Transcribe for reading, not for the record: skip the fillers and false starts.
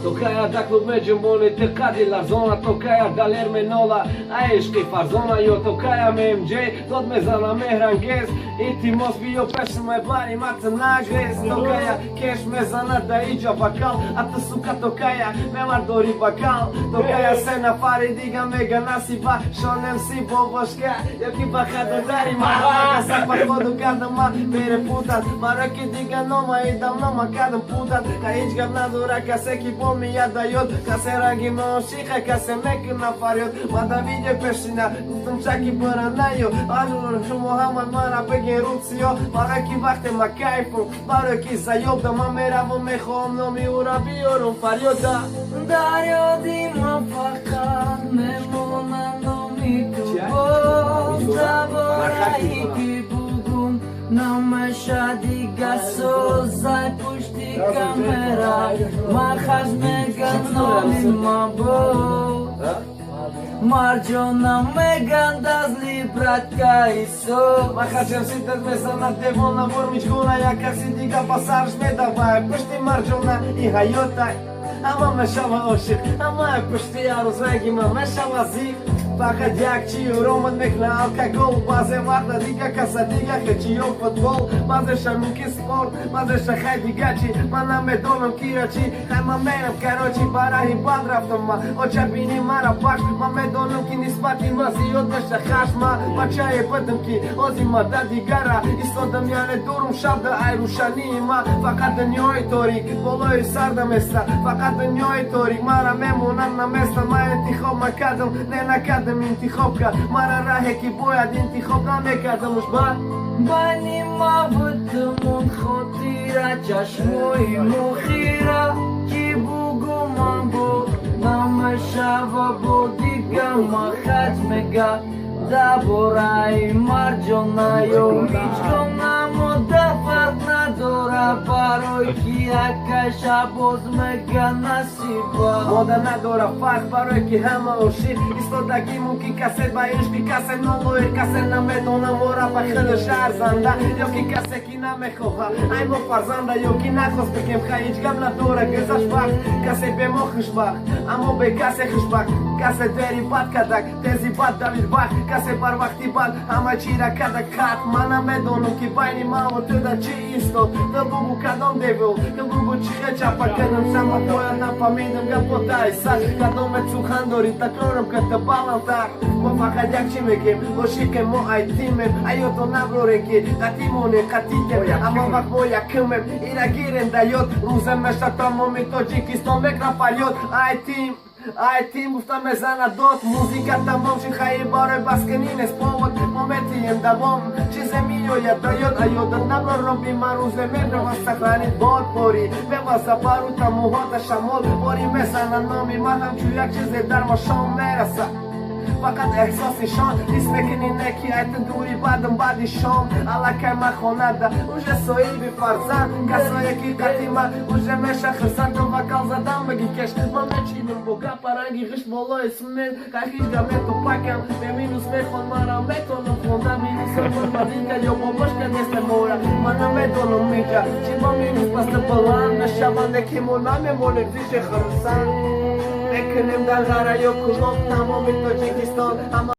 Токая да клуб меҷунбони, ты қади ларзона, токая далер менола, ай ишқи Фарзона, ё токая ммҷ дод мезана меҳрангез, илтимос, биё пешмай, бари мата нагрез, токая кеш мезана да иҷа вокал, а ту, сука, токая мевардори бокал, токая се нафари дига мега насиба шонемси бобошка ёки ба хадодари ма походу кардама перепутат, маро ки дига нома идам нома кардам путат. Ҳеҷ гап надора, касе ки бо мия даёд, касе ранги маошиқа, касе мекуна фарёд. Ма да видео пешина гуфтам, чаки бара наё, шумо ҳама мара бигин рӯсиё, барое ки вақте ма кайфум, барое ки заёбда ман меравам, мехоҳам номи ӯра биёрум фарёда. Дар ёди ман фақат мемонад номи ту, боз давораи ки бугум намеша дига созай пушти камера, Махаш мега номи ман боз Марҷона меганд аз либратка исо. Махачем синтез мезанад девона вормичгона, як каси дига ба сарш медавай пушти Марҷона. И ҳаётай ҳама мешава ошиқ, ҳамаи пушти арӯз рангима мешава зиқ. Фақат як чи ромад мекуна алкогол, баъзе вақта дига каса дига хечи, ё футбол, баъзеша мумкин спорт, баъзеша хай дига чи, ман намедонам кира чи. Хай, ман мерам, короче, ба раҳи бад рафтам ма, оча бини мара бахш. Ман медонам, ки нисбати ма зиёд меша хашма, бачае будам, ки ози ма да дигара истодам, яъне дурум шабда ай рӯшании ма. Фақат дунёи торик болои сарда места, фақат дунёи торик мара мемонад наместа. Ман интихоб накардам, не накардам, интихоб кард мара раҳе, ки бояд интихоб намекардам уш ба. Байни маву тумон хотира, чашмои мухира, ки бугуман бо намешава бо дига. Махаҷ мега дабораи Марҷона ё Мичгона, мода фарқ надора, барои ки якай шабоз мега насиба. Мода надора фарқ, барое ки ҳама ошиқ истодагӣ, мумкин касе ба ишқи касе нолоиқ, касе намедонам ора ба хеле арзанда, ё ки касе ки намехоҳа ай мо фарзанда, ё ки нахост бигем. Хай, ҳеҷ гап надора, гузашт вақт, касе бе мо хушбахт, аммо бе касе хушбахт, касе дери бад кардак, тези бад давид вақт, касе барвақти бад ҳама чира кардак хат. Ман намедонам, ки байни маву ту да чӣ истод, ту бугу кадом девол, ту бугу чӣ хел чапа кардам, сама бояд нафаҳмидам гапотай сар кадоме сухан дорӣ, такрорам карда баландтар. Мо фақат як чӣ мегем: ошиқем мо, айтимем, аёто наброре, ки қатимоне қатидем, аммо вақт мо якумем, ира гирем да ёд, рӯзе меша тамоми Тоҷикистон мекна фарёд, айтим, айтим гуфта мезана дод. Музика тамом шид, хайр, барои басканӣ нест повод, мо метием давом, чизе меояд да ёд, аёдат наброром би ман, рӯзе мерава сахранит бод порӣ меваза бару тамуҳота шамол бори мезана номи ман, ҳамчун як чизе дар машом мераса, фақат эҳсоси шон ҳис мекунӣ, не ки айта дури бадам. Баъди шом аллакай ман хонада уже соҳиби фарзанд, касое ки қатима уже меша хирсанд, вокал задам баги кеш, ман мечинам бо гапа ранги ғишт болои смел. Хай, ҳеҷ гап метупакам бе минус мехон, марам метонам хонда минус мадинка ё бобошка несте мора, ман намедонам иҷа чи ба минус паста баланд мешаванд, ки мо намемонем зичи хурсанд мекунем дар ғара ё Кулоб, тамоми Тоҷикистон ҳама.